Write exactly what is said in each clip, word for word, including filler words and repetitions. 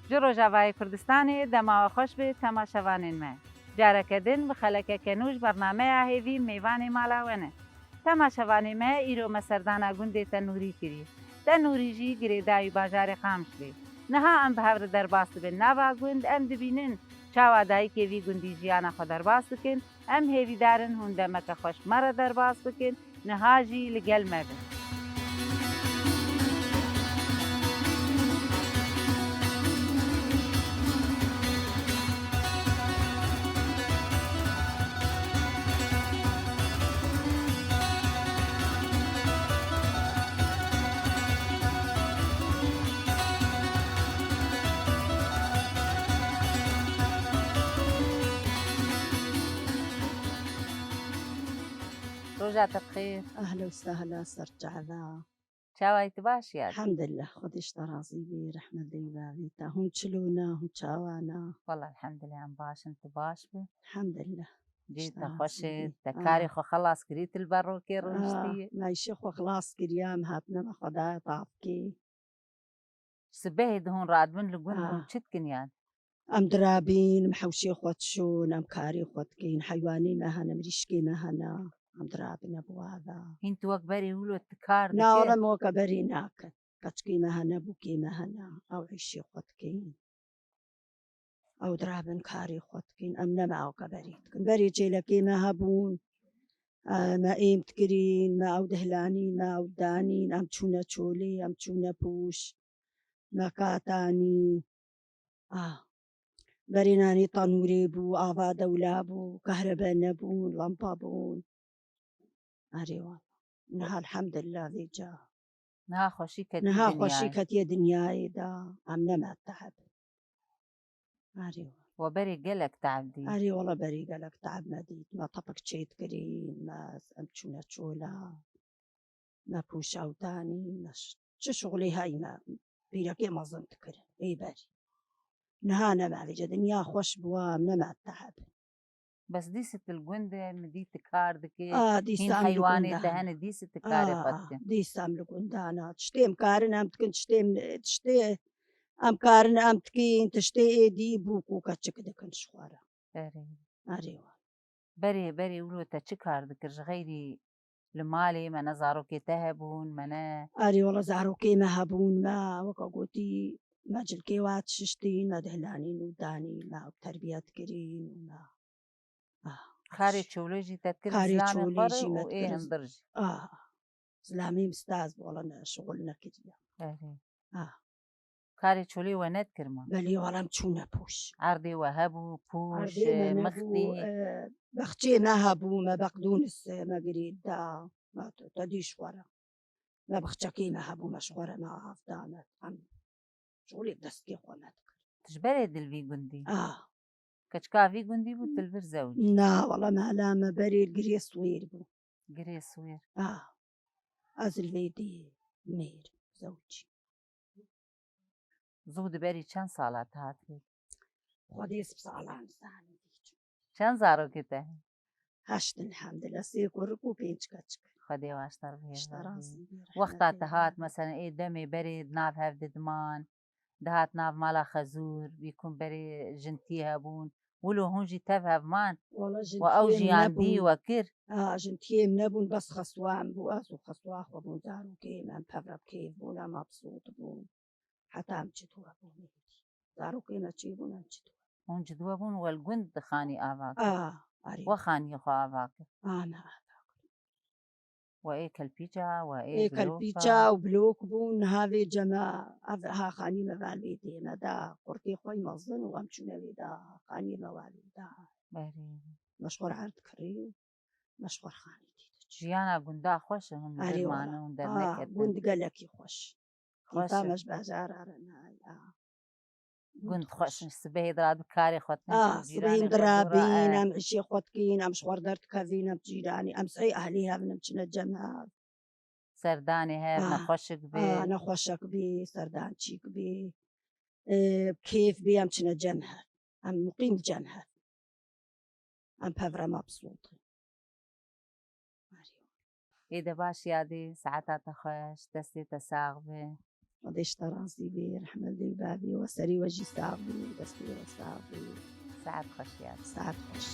Ji Rojavayê Kurdistanê dema we xweş be temaşevanên me. Careke din bi xelekeke nû ji bernameya Hêvî mêvanê mala we ne. Temaşevanê me, îro me serdana gundê Tenûrî kiriye. Tenûrî jî girêdayî bajarê Qamişlê. Niha em bi hev re derbas dibin nava gund, em dibînin çawa dayikê vî gundî jiyana xwe derbas dikin. Em hêvîdar in hûn demeke xweş me re derbas bikin, niha jî li gel me bin. Roja te bi xêr. Ehla û sehla, ser çava. Çawa yî, tu baş yî? Elhamdulillah, Xwedê ji te razî bî, rehmet lê bavê te. Hûn çilo ne, hûn çawa ne? Wala elhamdulillah, em baş in, tu baş bî. Elhamdulillah. Cihê te xweş e, te karê xwe xelas kirî, tu li ber rokê rûniştî yî. Ah, me îşê xwe xelas kiriye, em hatine me xwe daye tavkê. Sibehê di hûn radibin li gund hûn çi dikin yan? Em dirabîn, em hewşê xwe dişon, em karê xwe dikin, heywanê me hene, mirîşkê me hene, em dirabîne bi wa ve. Hîn tu wek berê wilo tu kar dikî? Na, wele me weke berê nakin. Keçikê me hene, bûkê me hene, ew hewşê xwe dikin. Ew dirabin karê xwe dikin, em ne me ewke berê dikin. Berê çêlekê me hebûn, e, me êm dikirîn, me ew dihlanîn, me ew danîn, em çûne çolê, em çûne pûş, me katanî. Ah, berê nanê tanûrê bû, ava dewla bû, kehrebe nebûn, lampa bûn. Erê wala. Niha elhamdulillah vêca. Niha xweşî ketiye dinyayê. Niha xweşî ketiye dinyayê de. Em ne me teheb. Erê wala. We berê gelek teheb dî. Erê wala berê gelek teheb me dît. Me tepik çêt kirî, me em çûne çola. Me pûşa û danî, me ş-, çi şixulê heyî me pîrekê mezin dikirin, ê berî. Niha ne me vêce dinya xweş bûa, em ne me teheb. Bes dîsî tu li gund e, min dî tu kar dikî, hîn heywanê te hene, dîsî tu karê xwe dikin. Dîsa em li gundan a. Tiştê em karin em dikin, tiştê em, tiştê em karin em dikin, tiştê êdî bûk û keçik dikin ji xwe re. Erê. Erê wa. Berê, berê wilo te çi kar dikir? Ji xeyrî li malê me ne zarokê te hebûn, me ne... Erê wala zarokê me hebûn, me weka gotî me cilkê wa dişiştîn, me dihlanîn û danîn, me ew terbiyet kirîn û me, ah, karê çolê jî te dikir, karê zilamê çolê xwe re jî û me ê dikir. Hindir jî. Ah, zilamê min staz bû, wala ne şixul nekiriye. Erê. Ah. Karê çolê we nedikir ma? Belê, wala em çûne pûş. Erdê we hebû, pûş, mixtî? Erdê me nebû, e, bexçê me hebû, me beqdûnis, e, me girêt da, me te, te dî ji xwe re. Me bexçekê me hebû, me ji xwe re me av da, me, em şixulê bi destê xwe me dikir. Tu ji berê dil vî gundî? Ah. Keçika vî gundî bû, tu li vir zewicî? Na, wala mala me berê li Girê Swêr bû. Girê Swêr. Ah. Ez li vê dê mêr zewicî. Zû di berî çend sala tu hatî? Xwedê sib sala nizanî dî. Çend zarokê te hene? Heşt in, elhamdulillah. Sê kurik û pênc keçik. Xwedê waştar bihêle. Ji te razî bî, rehmet. Wexta te hat, meselen, ê demê berê di nav hev didiman, dihat nav mala xezûr, wî ku berê jintiyê hebûn, wilo hûn jî tev hev man? Wala jintiyê min nebûn. We ew jiyan dî we kir? A, jintiyê min nebûn, bes xeswa min bû, ez û xeswa xwe bûn, zarokê min, em pev re bi kêf bûn, em mebsût bûn. Heta em çi dû hebûn êdî. Zarokê me çêbûn, em çi dû. Hûn çi dû hebûn, we li gund dixanî ava kir? A, erê. We xaniyê xwe ava kir? A, me ava kir. We ê kelpîça, we ê... Ê bloka. Kelpîça û blok bûn, niha vê cema, ev ha xanî me val vê dê me da, qurtê xwe yî mezin û em çûne vê da, xanî me val vê da. Berê. Me ji xwe re erd kirî û me ji xwe re xanî dî diçû. Jiyana gunda xweş e, hûn li vir mane, hûn derneketin. Erê wala. A, gund gelekî xweş. Xweş e. Kêfa me ji bajara re nayê, a. Gund xweş in, sibehê diradin karê xwe dikin, a, cîranê xwe dûr ra, sibehê dirabîn, e, em îşê xwe dikin, em ji xwe re derdikevin, em cîranî, em sey ehlî hev in, em çine cem hev. Serdanê hev, a, nexweşik bê. A, nexweşek bê, serdançîk bê, e, kêf bê, em çine cem hev. Em muqîm cem hev. Em pev re mebsût in. Ê de baş yadê, saeta te xweş, destê te sax be. Xwedê ji te razî bê, rehmet lê û bavê we, serê we jî sax bî, destê we sax bî. Saet xweş ya. Saet xweş.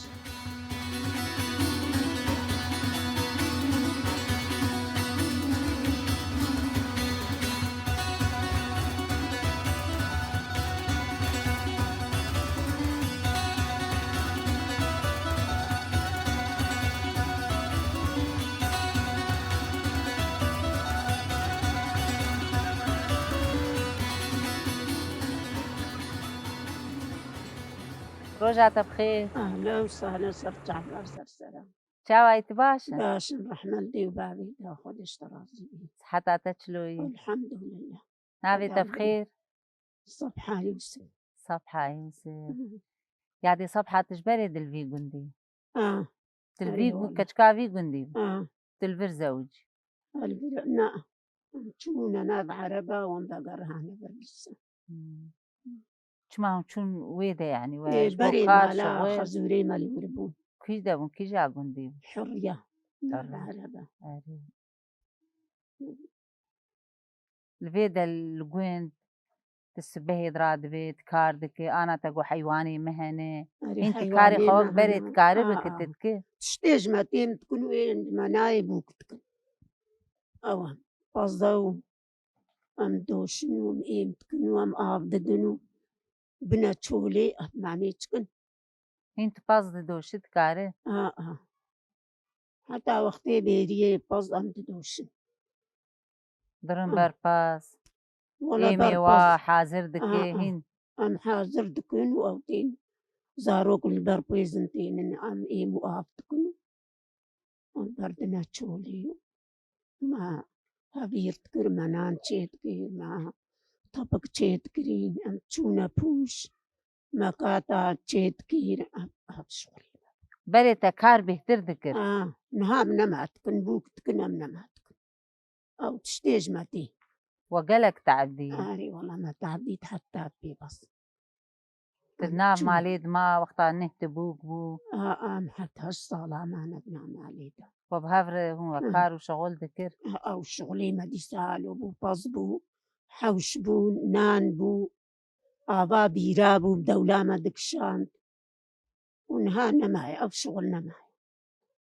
Roja te bi xêr. Ehlen û sehlen, ser çava, ser sera. Çawa yî, tu baş î? Baş im, rehmet lê û bavê te, Xwedê ji te razî bî. Siheta te çilo yî? Elhamdulillah. Navê te bi xêr? Sabha Yûsif. Sabha Yûsif. Hı. Yadê Sabha, tu ji berê di li vî gundî? Ha. Tu li vî gu-, keçika vî gundî bû? Ha. Tu li vir zewicî? Ha, li vir, na. Em çûne nav ereba wan vegerihane vir dîsa. Hmm. Çima hûn çûn wê de, yanî, we ji bo kar, şixul? Ê, berê mala xezûrê me li wir bûn. Kî de bûn, kîja gundî bûn? Hurriya. Hurriya. Nav ereba. Erê. Li vê de li gund, tu sibehê diradibê, tu kar dikî, ana te got heywanê min hene. Erê, hîn tu karê xwe wek berê tu karî bikî, tu dikî? Tiştê ji me têm dikin û ên ji me nayê bûk dikin. Ew e, pazdeh û em doşin û em êm dikin û em av didin û bine çolê, ev mamê çikin. Hîn tu paz didoşî, dikare? Ha, ha. Heta wextê bêriyê paz em didoşin. Dirin ber paz. Wala ber paz. Êmê wa hazir dike, ha, ha, hîn. Em hazir dikin û ew tên zarok li ber pêzin tênin, em êm û av dikin û em berdine çolê. Me hevîr dikir, me nan çêdikir, me tepik çêdikirîn, em çûne pûş, me kata çêdikir, ev, ev şixulê me. Berê te kar bêhtir dikir? Ha, niha em nema dikin, bûk dikin, em nema dikin. Ew tiştê ji me tê. We gelek teeb dî? Arê, wela me teeb dît heta pê bes. Tu di nav malê dima wexta neh tu bûk bû? A, em heft heşt sala mane di nav malê de. We bi hev re hûn we kar û şixul dikir? A, ew şixulê me dîsa alo bû, pez bû, hewş bû, nan bû, ava bîra bû, bi dewla me dikişand. Û niha nemaye, ev şixul nemaye.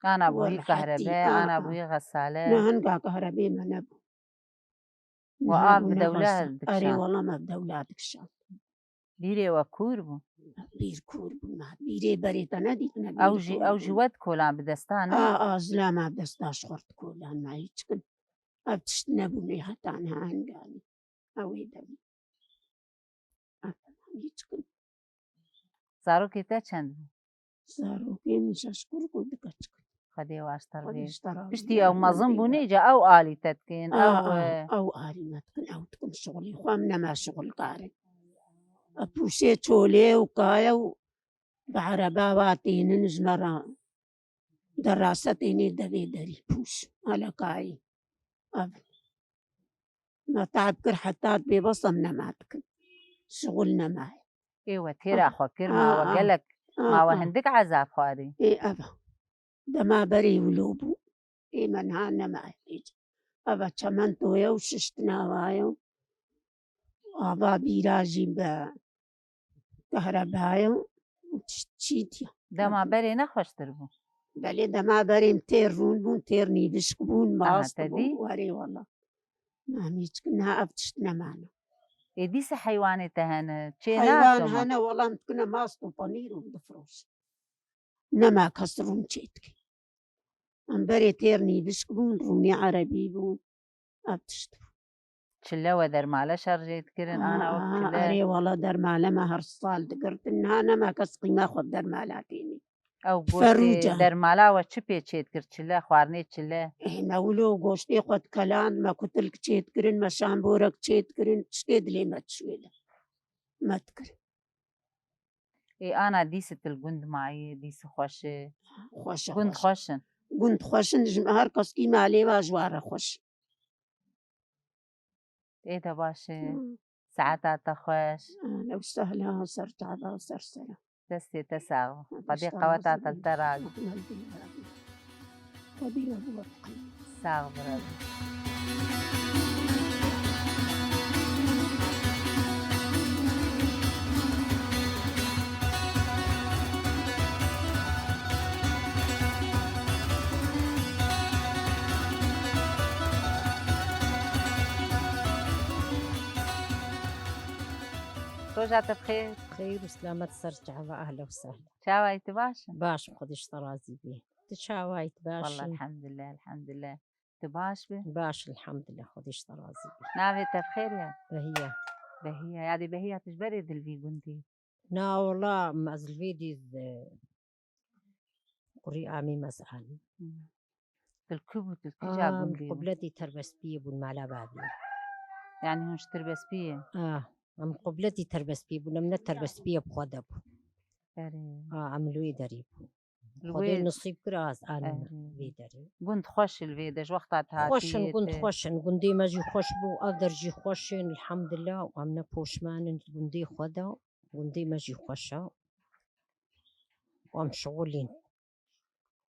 Ana bûyî kahrebe, ana bûyî xesale. Niha, niha kahrebê me nebû. Û av bi dewla dikişand. Erê, wela me bi dewla dikişand. Bîrê we kûr bû? Bîr kûr bû me. Bîrê berê te nedîtine bîr. Ew jî, ew jî we dikolan bi destan, ne? A, a, zila me bi desta ji xwe re dikolan me hîç kin. Ev tişt nebûne heta niha hanganî. Ew ê demî. Ev hîç kin. Zarokê te çend bû? Zarokê min şeş kurk û du keçik in. Xwedê waştir bê. Piştî ew mezin bûnê, ca ew alî te dikin, ew, e, ew alî me dikin, ew dikin şixulî xwe, em nema şixulkar in. Pûşê çolê û kaye û bi ereba wa tênin ji me re derase tênê devê derî pûş, alekayî. Ev. Me te'b kir heta bê bes em nema dikin. Şixul nemaye. Ê we têra xwe kir, ma we gelek, ma we hindik ezab xwarî. Ê ev. Dema berê wilo bû. Ê me niha nemaye. Ev çementoye û şiştina waye û ava bîra jî bi kahrebaye û çi-, çîtiya. Dema berê ne xweştir bû? Belê, dema berê em têr rûn bûn, têr nîvişk bûn, mast bûn. Werê wela. Em hîç niha ev tişt nemane. Ê dîsa heywanê te hene, çê nakin? Heywan hene, wela em dikine mast û penîr û difroşin. Nema kes rûn çê dike. Em berê têr nîvişk bûn, rûnê erebî bûn. Ev tişt bû. Çile we dermale şerjê dikirin, ana wek çile? Erê wela dermale me her sal digirtin. Niha nema kes qîma xwe bi dermala tênê. Ew goştê dermala we çi pê çê dikir? Çile, xwarinê çile? Ê, me wilo goştê xwe dikeland, me kutilk çê dikirin, me şamborek çê dikirin, tiştê dilê me dişwêle. Me dikir. Ê, ana dîsi tu li gund mayî, dîsi xweş e. Xweş e, gund xweş in. Gund xweş in, ji me her kes kî malê va ji wa re xweş. Ê de baş e. Saeta te xweş. Ehlen û sehlen, ser çava û ser sera. Destê te sax. Xwedê qeweta te li te ragî. Xwedê we bi we biqîne. Sax bira. Roja te bi xêr. Xeyr û selamet ser çava, ehla û sehla. Çawayî, tu baş î? Baş im, Xwedê ji te razî bî. Tu çawayî, tu baş î? Wallah, elhamdulillah, elhamdulillah. Tu baş bî? Baş, elhamdulillah, Xwedê ji te razî bî. Navê te bi xêr ya? Behiya. Behiya. Yadê Behiya, tu ji berê di li vî gundî? Na, wala, ez li vê dî, e, qurî amî mezan. Hmm. Tu li ku bû, tu li kîja gundî bû? Qubletî Terbespiyê bûn, mala bavî. Yani hûn ji Terbespiyê? Ah, em qubletî Terbespiyê bûn, em ne Terbespiyê bi xwe de bûn. Erê. Ah, em li wê derê bûn. Xwedê nisîb kir az anin vê derê. Gund xweş li vê de, ji wexta te hatî. Xweş in, gund xweş in, gundê me jî xweş bû, ev der jî xweş in, elhamdulillah, û em ne poşman in, gundê xwe de, gundê me jî xweş e. Û em şixulîn.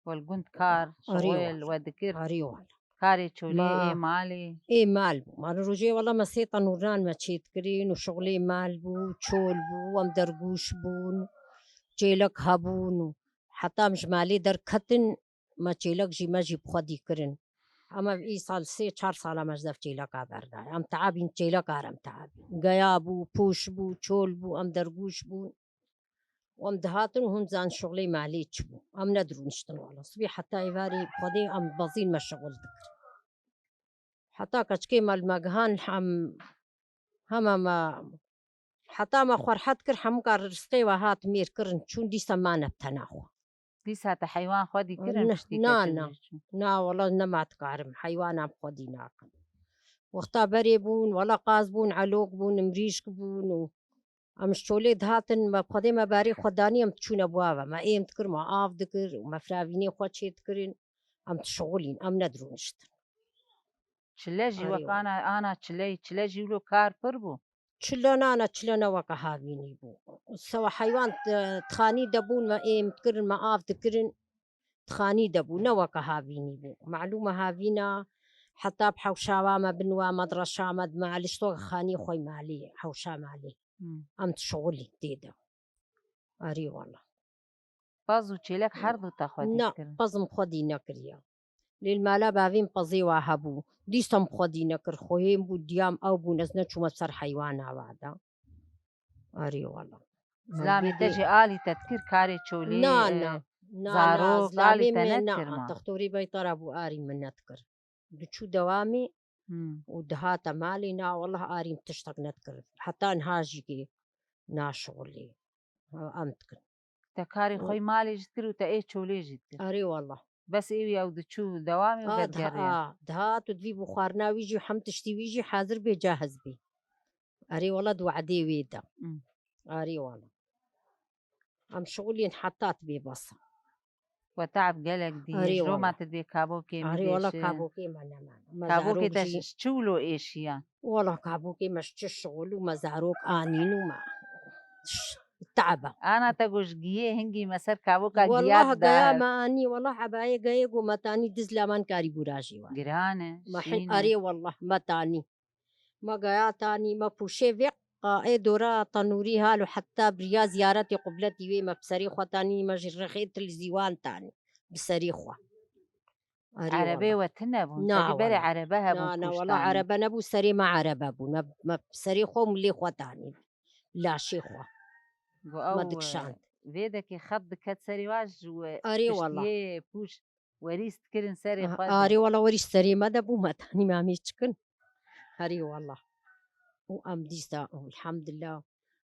Wel gund kar, şixul we dikir. Arê wala. Karê çolê, ê malê. Ê mal bû. Ma rojê wala me sê tenûr nan me çê dikirin û şixulê mal bû, çol bû, em dergûş bûn, çêlek hebûn û heta em ji malê derketin, me çêlek jî me jî bi xwe dî kirin. Em ev îsal sê çar sala me ji dev çêleka berdaye. Em teabîn, çêleka re em teabîn. Geya bû, pûş bû, çol bû, em dergûş bûn. Em dihatin û hûn zan şixulê malê çi bû. Em nedirûniştin wala. Sibê heta êvarê Xwedê em bezîn me şixul dikir. Heta keçikê me li me gihan hem, hema me, heta me xwe rehet kir, hemûka rizqê we hat mêr kirin çûn, dîsa mane bi tena xwe. Dîsa te heywan xwedî kirin piştî ketin jî çûn? Na, wala nema dikarim. Heywana em xwedî nakin. Wexta berê bûn, wala qaz bûn, elok bûn, mirîşk bûn û Em ji çolê dihatin, me bi Xwedê me barê xwe danî, em diçûne bi ava. Me êm dikir, me av dikir û me firavînê xwe çê dikirin. Em dişixulîn, em nedirûniştin. Çile jî wek ana, ana çileyî, çile jî wilo kar pir bû? Çile nane, çile ne weke havînî bû. Sewa heywan, e, dixanî de bûn, me êm dikirin, me av dikirin. Dixanî de bû, ne weke havînî bû. Malûm e havîna heta bi hewşa wa me bin wa medreşa me dima li ştoka xanî xwe malê, hewşa malê. Hmm. Em dişixulî tê de. Arê wala. Pez û çêlek her du te xwedî kirin? Na, pez em xwedî nekiriye. Lê li mala bavê min pezê wa hebû. Dîsa em xwedî nekir. Xwehên bû, diyam ew bûn, ez neçûme ser heywana wa de. Arê wala. Zilamê te jî alî te dikir karê çolê? Na, na. Na, zarok, alî te nedikir ma? Textorî beytara bû arî min nedikir. Diçû dewamê hmm. û dihata malê, na, wallah arî min tiştek nedikir. Heta niha jî kê naşixulê. Em dikin. Te karê xwe yê malê jî dikir û te ê çolê jî dikir? Arê wallah. Bes ê wî ew diçû dewamê û vedigerî? A, dihat û divî bû xwarina wî jî hem tiştî wî jî hazir bê, cahiz bê. Arê wallah di we'dê wê de. Hmm. Arê wallah. Em şixulên heta tu bê bes. We te'b gelek dî. Arê ji Roma tu dibê kabokê min. Arê wala kabokê me nemane. Kabokê te ji çi wilo êşiya? Wala kabokê me ji çi şixul û me zarok anîn û me te'b e. Ana te got ji giyê hingî me ser kaboka giya didar. Wala geya me anî, wala ebayê geyê got me tanî diz laman karî bûrajî wa. Giran e, şîn e. Arê wala me tanî. Me geya tanî, me pûşê vê qa ê dora tenûrî hal û heta biriya ziyaretê qubletî wê me bi serê xwe tanî, me ji rexê tilzîwan tanî bi serê xwe. Arê wala. Erebê we tune bûn? Na, tevî berê wala. Erebe hebûn. Na, na, wala pûştanî. Erebe nebû, serê me erebe bû. Me, me serê xwe û milê xwe tanî. Laşê xwe. Go ew, me dikişand. Vê dekê xet diket serê wa ji we piştiyê pûş werîs dikirin serê xwe de. Arê wala werîs serê me de bû, me tanî me amê çikin. Herî wala. Û em dîsa, elhamdulillah,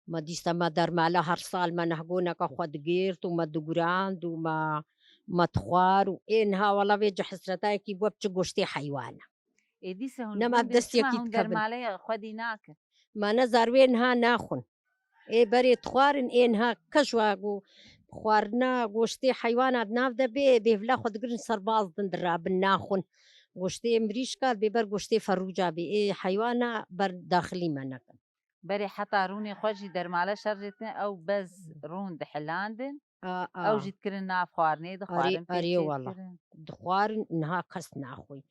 me dîsa me dermala her sal me nehgoneka xwe digêrt û me digurand û me, me dixwar û ê niha wala vê ci hesretayekî bû, bi çi goştê heywan e. Ê dîsa hûn Nema gundê destê çima yekî hûn dikevin. Dermalê xwedî nakin? Me ne zarwê niha naxwin. Ê berê dixwarin, ê niha keş wa ku xwarina goştê heywana di nav de bê, bêvla xwe digirin serbaz din dirabin naxwin. Goştê mirîşka bê ber goştê ferûca bê. Ê heywana ber daxilî me nekin. Berê heta rûnê xwe jî dermale şerjêtin, ew bez rûn dihilandin. A, a. Ew jî dikirin nav xwarinê, dixwarin pê çê dikirin. Dixwarin, niha kes naxwî.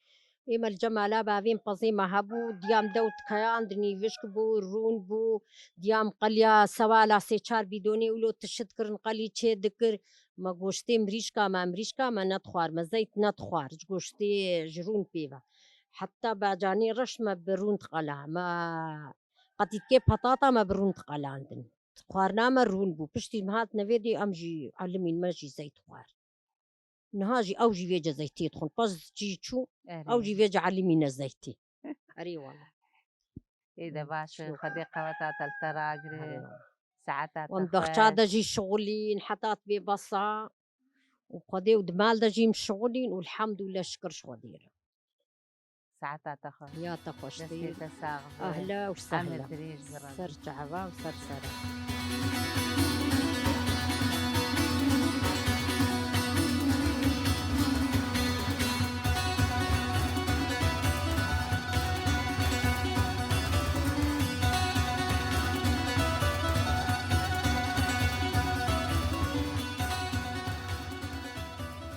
Ê me li cem mala bavên pezê me hebû, diyam dew dikeyand, nîvişk bû, rûn bû, diyam qeliya sewala sê çar bîdonê wilo tişt kirin, qelî çê dikir. Me goştê mirîşka me, mirîşka me nedixwar, me zeyt nedixwar, ji goştê ji rûn pê ve. Heta bacanê reş me bi rûn diqela. Me Qetîtkê petata me bi rûn diqelandin. Xwarina me rûn bû. Piştî me hat nevê dî, em jî elimîn me jî zeyt xwar. Niha jî ew jî vêce zeytê dixwin. Pez çî çû, Erê. Ew jî vêce elimîne zeytê. Erê wala. Ê de baş e, Şû. Xwedê qeweta te li te ragire. Erê wala. Saeta te Wan xweş. Baxça de jî şixulîn, heta bê besa. Û Xwedê û di mal de jî em şixulîn û elhamdulillah şikir ji Xwedê re. Saeta te xweş. Ya te xweş Destê bî. Te sax be. Ahla û sehla. Emir dirêj be. Ser çava û ser sera.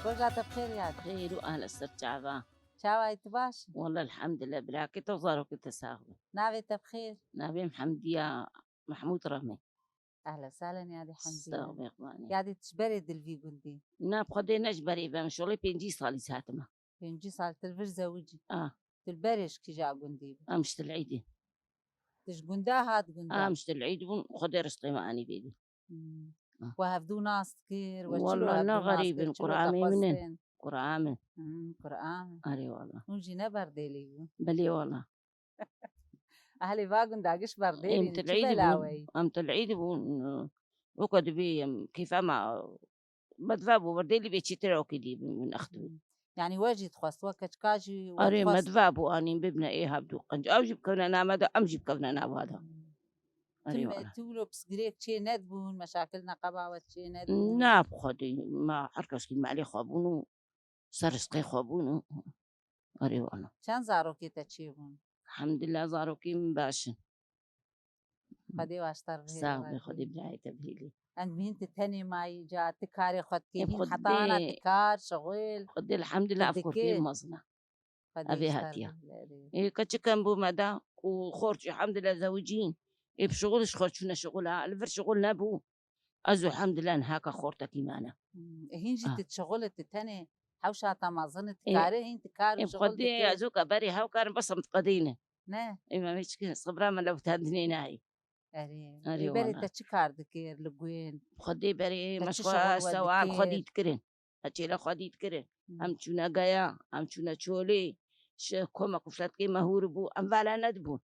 Roja te bi xêr yad. Xêr û ahla ser çava. Çawa yî, tu baş î? Wala elhamdulillah, birakê te û zarokê te sax bin. Navê te bi xêr? Navê min Hemdiya Mehmûd Ramê. Ehla sehlen yadê Hemdiya. Sax be, qurbanê. Yadê tu ji berê dî li vî gundî? Na, bi Xwedê ne ji berê be, min şolê pêncî salî hatime. Pêncî sal tu li vir zewicî? A. Tu li berê ji kîja gundî bû? Em ji Til Îdî. Tu ji gunda hat gunda? Em ji Til Îdî bûn, Xwedê rizqê me anî vê dî. Hmm. Ah. We hevdû nas dikir, we çilo Wala hevdû ne nas xerîb kir, in, çilo Qur'anê te min in. Xwestin? Qur'an min. Hmm, Qur'an min. Erê wala. Hûn jî ne berdêlî bû? Belê wala. Ehlê va gunda giş berdêlî Em in, çi Til Îdî bela bûn. We yî? Em Til Îdî bûn. Weke dibê em kêfa me bedva bû, berdêlî bê çêtir okê dî bin, bin extibû. Hmm. Yani we jî dixwest, we keçika jî we Erê, dixwest. Medva bû anîn bibine ê hevdû qenc. Ew jî bikevne name de, em jî bikevne nava de. Hmm. Erê Tim, wala. Tu wilo pirsgirêk çê nedibûn, meşakil neqeba we çê nedibûn? Na, bi Xwedê, ma her kes kî malê xwe bûn û ser rizqê xwe bûn û erê wala. Çend zarokê te çêbûn? Elhamdulillah, zarokê min baş in. Xwedê baştar bihêle. Sax be, Xwedê birayê te bihêlî. Em dibînin tu tenê mayî ca, tu karê xwe dikê, Ê, hîn Xwedê, heta ana tu kar, şixul, Xwedê elhamdulillah, tu ev korkê dikê. Mezin e. Xwedê Ev ê baştar hatiya. Bihêle. Ê, keçikem bû me da û xort jî elhamdulillah zewicîn. Ê, bi şixul ji xwe çûne şixula, li vir şixul nebû. Ez û elhamdulillah niha ka xortekî mane. Hmm, e, hîn jî Ah. Tu şixul e, tu tenê hewşa te mezin e, tu Ê, kare, hîn tu kar û Ê, şixul Xwedê dikê. Ez û ka berê hew karim bes em diqedîne. Ne. Ê, me hiç ki sibra me lewtandinê nayê. Erê. Erê Ê, berê wala. Te çi kar dikir li guên? Xwedê berê Te me çi ji xwe şixul we sewan dikir? Xwedî dikirin. Me çêla xwedî dikirin. Hmm. Em çûne geya, em çûne çolê, ji koma kufletkê me hûr bû, em vala nedibûn.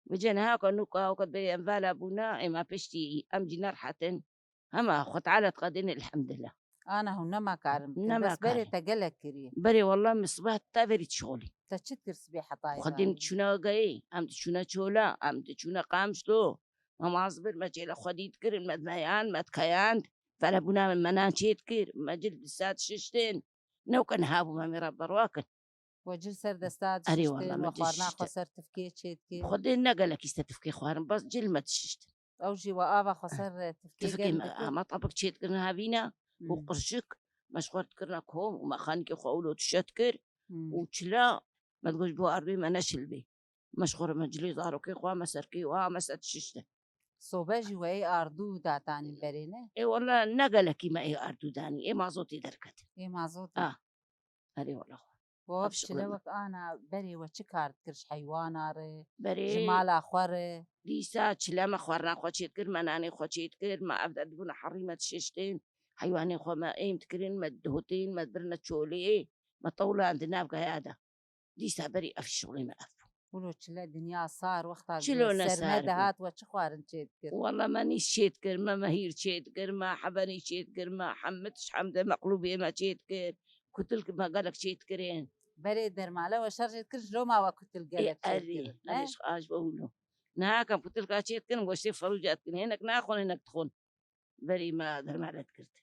Vêce niha ka nûka, ka bê em vala bûna, ê me piştî, em jî nerhetin. Hema Xwe Teala diqedîne, elhamdulillah. Ana hûn nema karin bikin, Nema bes berê karin. Te gelek kiriye. Berê wala min sibeh te verî şixulî. Te çi dikir sibê hetayê Xwedê em danî? Diçûne geyê, em diçûne çola, em diçûne Qamişlo. Me maz bir, me çêla xwedî dikirin, me dimeyan, me dikeyand. Ferebûna min me nan çê dikir, me cil disa dişiştin. Ne weke niha bû, me mêra berwa kin. We cil ser desta Erê dişiştin, wala, we me xwarina xwe dişiştin. Ser tifkê çê dikir. Xwedê ne gelekî ser tifkê xwarin, bas cil me dişiştin. Ew jî we ava xwe ser, e, tifkê Tifkê germ me, dikir. Ama tabik çê dikirin havîna û Hmm. qirşik, me ji xwe dikirina kom û me xanikê xwe ûlo dişe dikir Hmm. û çila, me digot ji bo erdê me neşilbê. Me ji xwe re me cilê zarokê xwe, me serkê wa, me ser dişiştin. Sobe jî we ê ardû datanî berê ne? Ê wala ne gelekî me ê ardû danî, ê mazotê derket. Ê mazotê. Ah. Erê wala xwe. We Ev ev çile şixulê me. Wek ana berê we çi kar dikir ji heywana re, Berê ji mala xwe re? Dîsa çile me xwarina xwe çêdikir, me nanê xwe çêdikir, me ev de dibûne herî me dişiştin, heywanên xwe me êm dikirin, me dihotên, me dibirine çolê, me tewlan di nav geya de. Dîsa berî ev şixulê me ev bû. Wilo çile dinya sar, wexta Çilo ne ser me sar bû. Dihat we çi xwarin çêdikir? Wala me nîs çêdikir, me mehîr çêdikir, me hebenî çêdikir, me hemid ji hemde meqlûbê me çêdikir, kutilk me gelek çêdikirin. Berê dermale we şer jê dikir, ji loma we kutil Ê, gelek erê, çêdikir, ne? Erê, ji xwe ji bo wilo. Niha ka kutilka çêdikirin, goştê ferûca dikirin. Hinek naxwin, hinek dixwin. Berî me dermale dikirdi.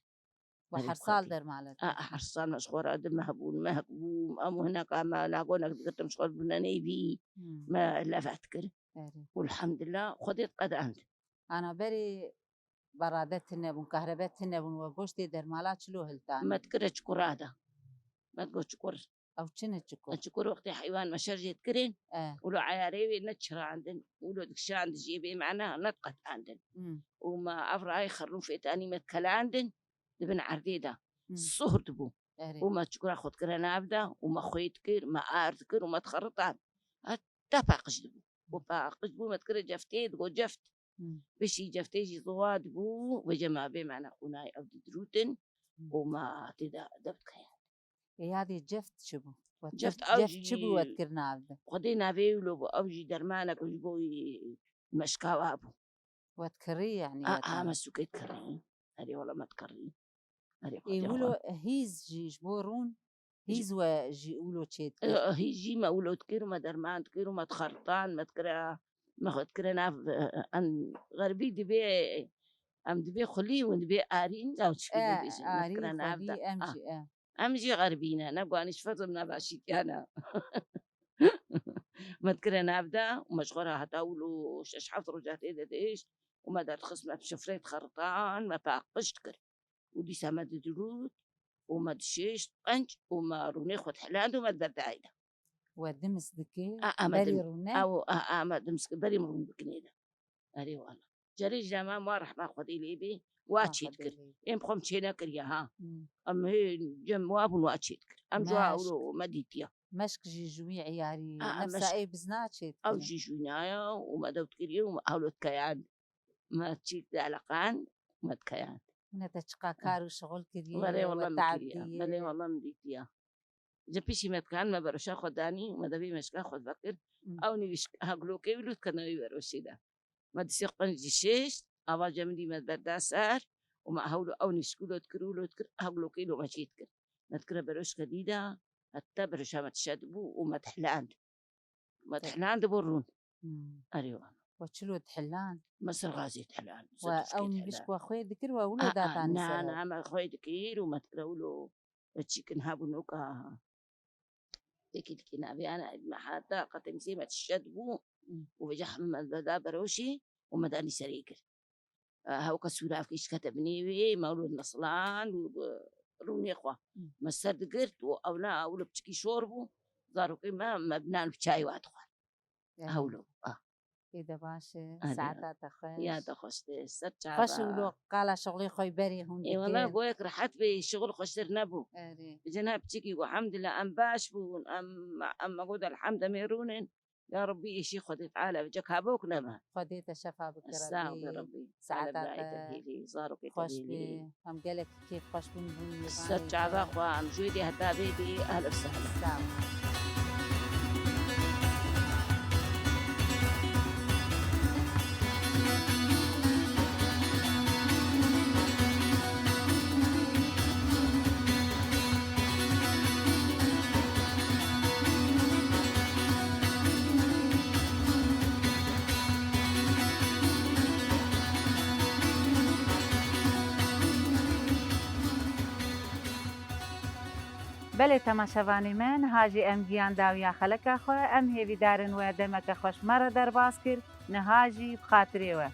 We Berî her sal xwedî. Dermale A, dikirdi. Her sal me ji xwe re di meh bûn, mehk bûm, em û hineka me nagonek digirtim, ji xwe bûne neyvî, Hmm. Me leve dikir. Erê. Û elhamdulillah, Xwedê diqedand. Ana berî berade tune bûn, kahrebe tune bûn, we goştê dermala çilo hiltan? Me dikire çikura de. Me digot çikur. Ew çi ne çikur? Çikur wextê heywan me şer jê dikirin, E. Û lo eyarê wê ne çirandin, û lo dikişandin jê bê mena ne diqetandin. Hmm. Û me ev rayê xerrûn fêtanî me dikelandin, di bin erdê de. Hmm. Suhr dibû. Erê. Û me çikura xwe dikire nav de, û me xwê dikir, me ar dikir, û me dixeritand. Heta paqij dibû. û paqij bû, me dikire ceftê, digo ceft. Hmm. Bişî ceftê jî ziwa dibû, vêce me bê me ne qûnayê ew didirûtin Hmm. û me tê de dev dikeye. Ê, yadê ceft çi bû? Wet Ceft kir-, ew ceft çi bû jî wet kir nav de? Xwedê navê wilo bû, ew jî dermanek ji bo wî meşka wa bû. Wet kirî, yanî, A, wet a, navê. Me sûkê dikirî. Erê wala me dikirî. Erê Ê, Xwedê wilo xwe. Hîz jî ji bo rûn, Jî- hîz we jî wilo çê dikir? E, hîz jî me wilo dikir û me derman dikir û me dixertan, me dikire, me xwe dikire nav, e, em xerbî dibê, em dibê xulî û dibê arî, nizam çi E, bibêjin, me arî, dikire nav xwedî, de. Em Ah. jî, e. Em jî xerbî ne, ne guanî ji fezim ne başîtiya ne. Me dikire nav de û me ji xwe re heta wilo şeş heft roja tê de dihişt û me derdixist me bi şifrê dixeritan, me paqij dikir. Û dîsa me didirût û me dişişt qenc û me rûnê xwe dihiland û me diberdayê de. We dimis dikê, A, a, me berî dim-, rûne? Ew, a, a, me dimis kir, berî min rûn bikinê de. Erê wala. Cerê ji dema ma rehma Xwedê lê bê, wa Ah, çê Xwedê dikir. lê. Êm xwe em çê nekiriye ha. Hmm. Em hê cem wa bûn wa çê dikir. Em cuha Meşk. Ewro me dîtiye. Meşk jî ji wî eyarî, A, a, nefsa meşk. Ê bizna çê Ew dikir. Jî ji wî naya û me dew dikiriye û me hewlo dikeyan. Me çîk de eleqan, me dikeyan. Hûn te çiqa kar û şixul kiriye, Belê we wala min kiriye. Teab diye. Belê wala min dîtiye. Ji pişî me dikan, me beroşa xwe danî, me devê meşka xwe vekir. Hmm. Ew nivîşk, ha glokê wî lût kene wî beroşê de. Me di sê qenc dişêşt, ava cemidî me berda ser û me hewlo ew nivîşk wî lût kir û lût kir, ha glokê lo me çê dikir. Me dikire beroşke dî de, heta beroşa me dişe dibû û me dihiland. Me Te- dihiland bo rûn. Hmm. Erê wan. We çilo dihiland? Me ser gazê dihiland, ser We dûşkê ew dihiland. Nivîşk we xwê dikir, we wilo A, a, datanî na, ser? Na, me xwê dikir û me dikire wilo çîkin hebû noka. Tekî dikî navê ana me heta qetemîsê me dişe dibû Hmm. û vêca heme me da beroşî û me danî serê kir. E, hewka sûravkî şikete binê wê, me wilo neslan û, e, rûnê xwe. Hmm. Me ser digirt û ewna ewlo piçikî şor bû. Zarokê me, me bi nan bi çayê wa dixwar. Yani. Hewlo, ah. Ê de baş e, Erê. Saeta te xweş. Ya te xweş be, ser çava. Xweş e wilo qala şixulê xwe berê hûn Ê, wala dikin. Goyek rehet be, şixul xweştir nebû. Erê. Cena piçikî got, "Elhamdulillah, em baş bûn, em, em me got, elhamd, em ê rûnin." Ya Rabbî, êşî Xwedê Teala bi cek habok nebe. Xwedê te şefa bike Estağfurullah Rabbî. Rabbî. Saeta Teala te birayê te hêlî, zarokê te xweş hêlî. Be. Em gelek kêf xweş bûn bûn Ser çava xwe, em ji wê dê heta bê dê, ehlen sehlen. Sağ ol. Belê temaşevanê me, niha jî em giyan dawiya xeleka xwe, em hêvîdar in we demeke xweş me re derbas kir, niha jî bi xatirê we.